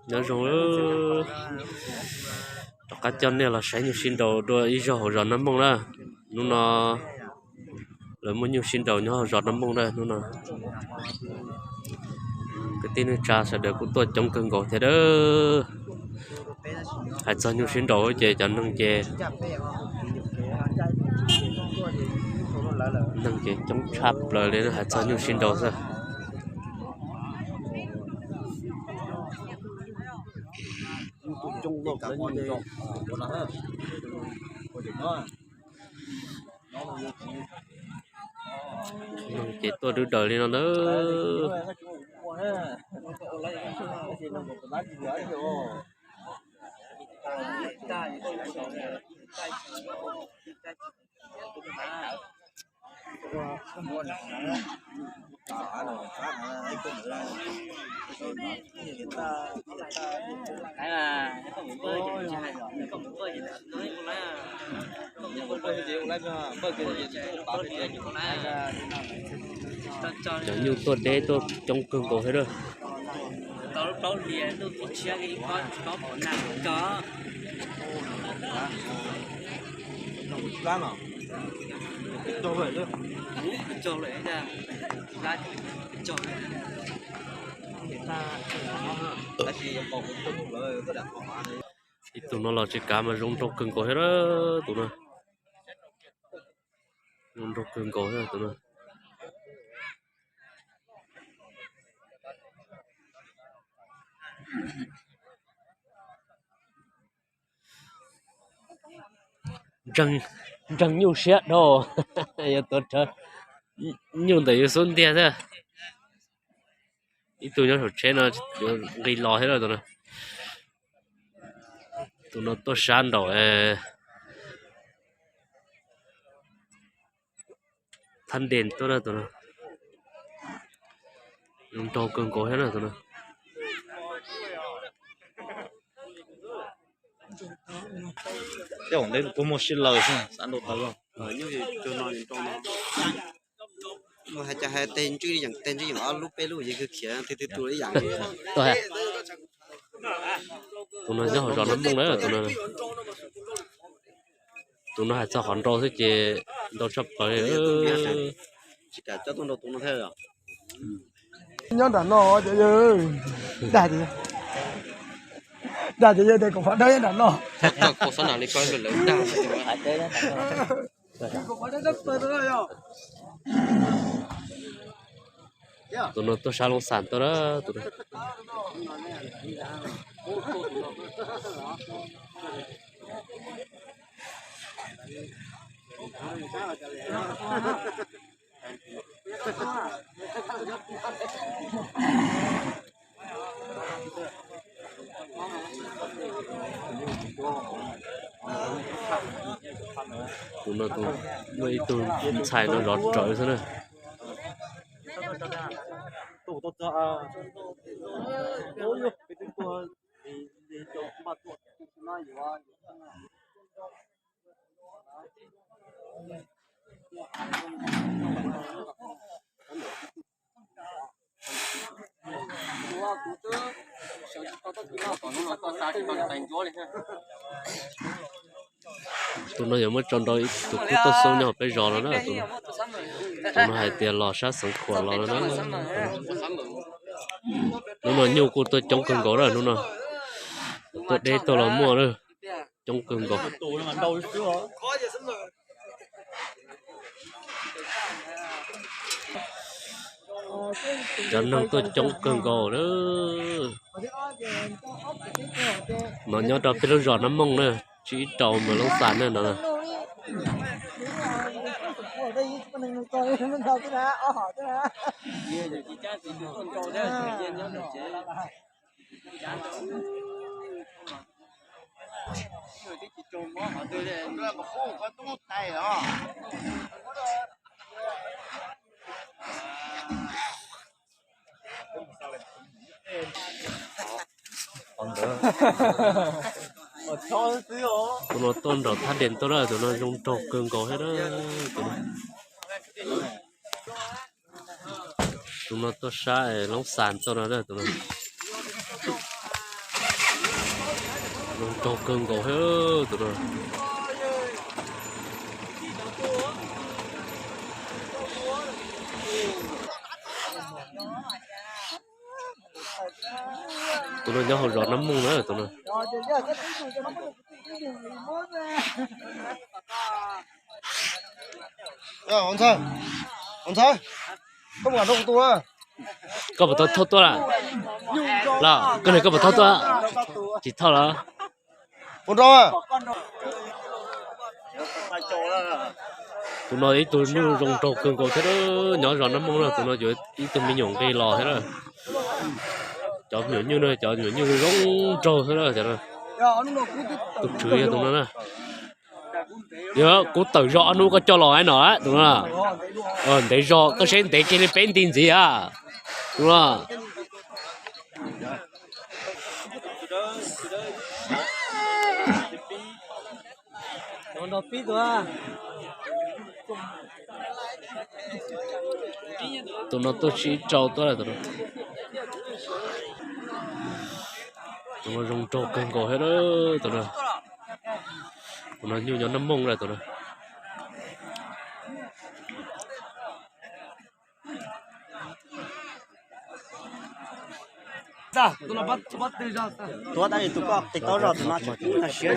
Nyob zoo, rov qab coj nej los saib nyuj sib nraus dua ib zaug hauv zos Nab Mooj na. Hnub no lawv muaj nyuj sib nraus nyob hauv zos Nab Mooj na hnub no. Kwv tij neej tsa sawv daws kuj tuaj coob kawg nkaus thiab a. Hais txog nyuj sib nraus ces cov neeg ces, neeg ces coob tshaj plaws li hais txog nyuj sib nraus xwb. Neeg ces tuaj dub daws li no na. Cov nyuj tuaj deb tuaj coob kawg nkaus thiab a. Ib tug no los tsis kav mas zoo nraug kawg nkaus thiab a tus no. Zoo nraug kawg nkaus thiab tus no. Ntseeg nyuj siab dhau, yog tuav rawv nyuj ntawm yus xub ntiag xwb. Ib tug nyob saum tsheb no nqis los thiab tus no. Tus no tuaj sab nraum thab ndes tuaj na tus no. Nraug kawg nkaus thiab na tus no. Tej zaum ntev kuv muag sib laws xwb xav nrau tau. Hais cas hais teg ntswj yeem teg ntswj yeem ob lub peb lub yeej kawg khiav twg twg tus ib yam. Tus no nyob hauv zos Nab Mooj na tus no. Tus no hais txog qhov nrau xwb ces ntau tshaj plaws li. Tsis kam coj tuaj nrau tus no thiab. Nyob nram no, dag, dag ces yog tias kom pov dawb nyob nram no. Tus no tuaj sab Looj Xam tuaj na tus no. Tus no tus, muaj ib tug ntxhais no zov rawv xwb na. Tus no yuav muab tso nrau ib tus kub tuaj xub nyob peb zos no na. Tus no hais tias los sab Xeev Khuam los no na. Hnub no nyuj kuj tuaj coob kawg nkaus na hnub no. Tuaj deb tuaj los muaj na. Coob kawg nkaus. Cov neeg tuaj coob kawg nkaus na. No nyob rau peb lub zos Nab Mooj na, tsis ib rau mas Loob Xas na no. Tus no tuaj nram thaj des tuaj na, tus no zoo nraug kawg nkaus thiab na. Tus no Tus no tuaj sab Loob Xas tuaj no, tus no zoo nraug kawg nkaus thiab tus no. Tus no nyob hauv zos Nab Mooj na tus no. Koj puas tau thauj tuaj lawm? Los koj niag koj puas thauj tuaj? Tsis thauj los? Tus no ib tug nyuj zoo nraug kawg nkaus thiab, nyob zos Nab Mooj na, tus no yuav ib tug me nyuam nqi los thiab na. Cov me nyuam nyuj no, cov me nyuam nyuj zoo nraug thiab na. Tus tswv yog tus no na. Yog kuv tawm zog ob hnub koj coj los no tus no. Ntev zog koj saib ntev kiag li peb nti ntxiv a. Tus no. Tus no tuaj sib rau tuaj lawm tus no. Tus no zoo nraug kawg nkaus thiab tus no. Tus no nyuj nyob Nab Mooj lawm tus no.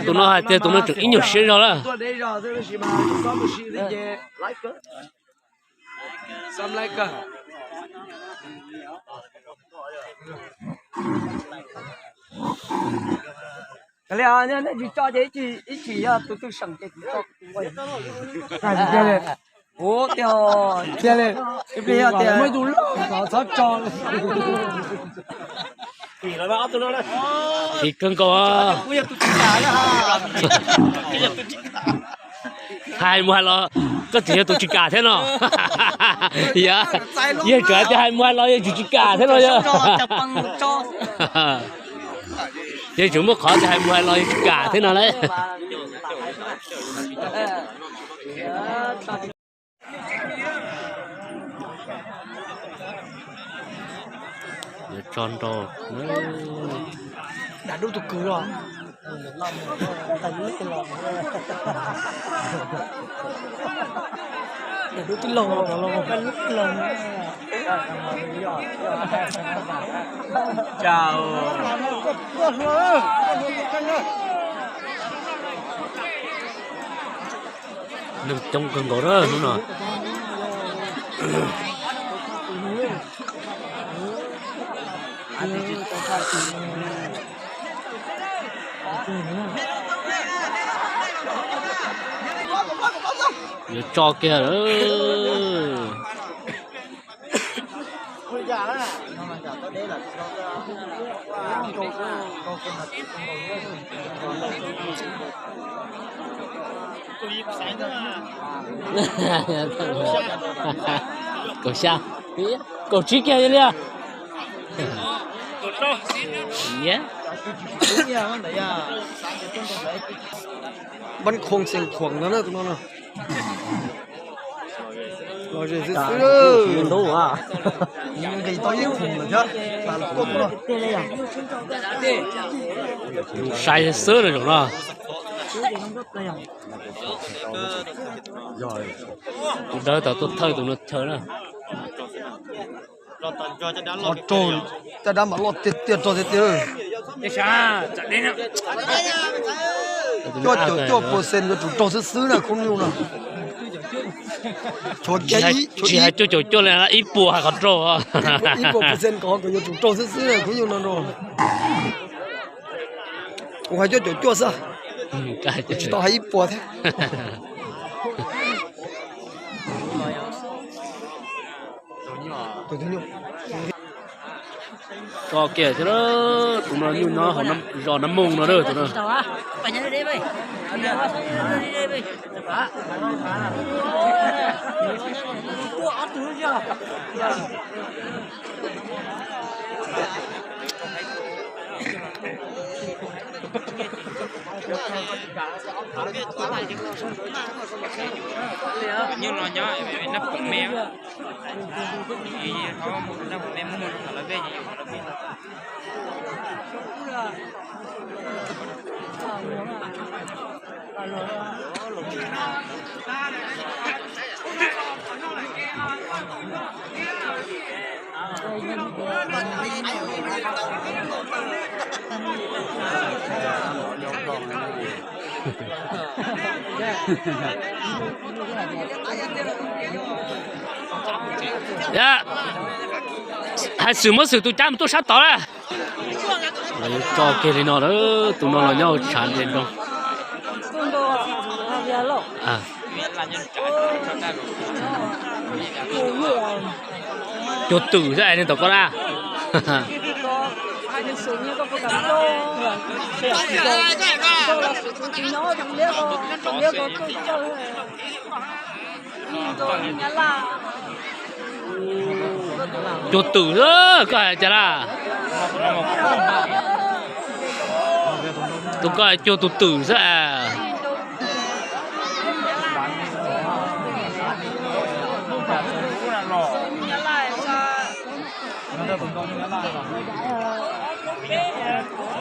Tus no hais tias tus no tseem ib nyuag siab zog lawm. Ib tsis yog tus twg seem ces kuv tso. Ua tiag, ib pliag yog tias muaj ib tug loj txhob tso. Phim kawg nkaus. Hais mus hais los koj tseem yog tus tsis kam thiab no. Yog, yog tseem hais tias hais mus hais los yog tseem tsis kam thiab no yog. Yog tseem muaj qhov tias hais mus hais los yog tsis kam thiab no lauj. Tso nrau. Dab dub tus kwv los. Dab dub twb laug los los. Neeg coob kawg nkaus na hnub no. Yuav tso kiag lawm. Kaum xya, kaum tsib kiag li. Npab khoom xeem khuam ntawd na tus no na. Los ze xwb xwb. Nqis tau ib khoom lawm thiab. Sai xwb na zaum no. Tus dawb tau tuaj thawj tus no chaw na. Caj dab mam loj tiag tiag rog tiag tiag. Cuaj caum cuaj percent yuav tsum raug xwb xwb na khub nyuj no. Tsis hais cuaj caum cuaj li, ib puas hais qhov raug. Ib puas percent kom yuav tsum raug xwb xwb na khub nyuj no no. Kuv hais cuaj caum cuaj xwb, tsis tau hais ib puas thiab. Tso kiag thiab, tus no nyuj nyob zos Nab Mooj no tus no. Nyuj no nyob nab poom me, nab poom me muaj nab poom me muaj lawv vej, lawv vej. Hais xwm muab xwm tus cab mus tuaj sab tod na. Tso kiag li no, tus no los nyob hauv tshav ntev nroo. Cuag twm xwb es ne tom koj na. Cuag twm xwb koj hais cas na. Tus koj hais cuag tus twm xwb as.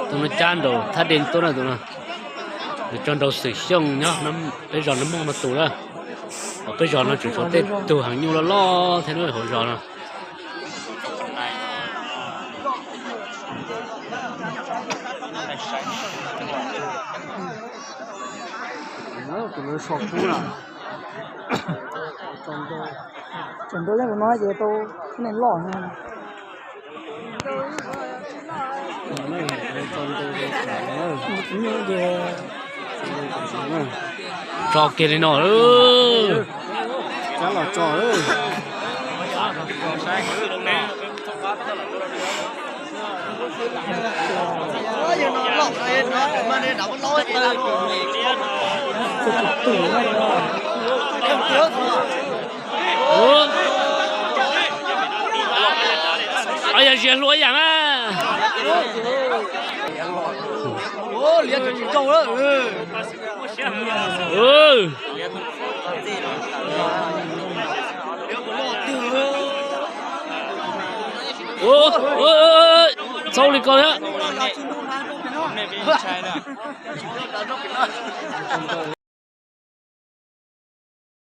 Tus no cab nraum thaj dej tuaj na, tus no. Nws tso nraum Xwm Xyooj nyob peb zos Nab Mooj no tus na. Hauv peb zos no tseem tshuav tej tug heev nyuj loj loj thiab na hauv zos no. Tus no so kub na. Tseem nrau yeej tus no ces tau neeg loj. Tso kiag li no. Cab los tso. Yog zias hlua ib yam na. Txhob li ko thiab.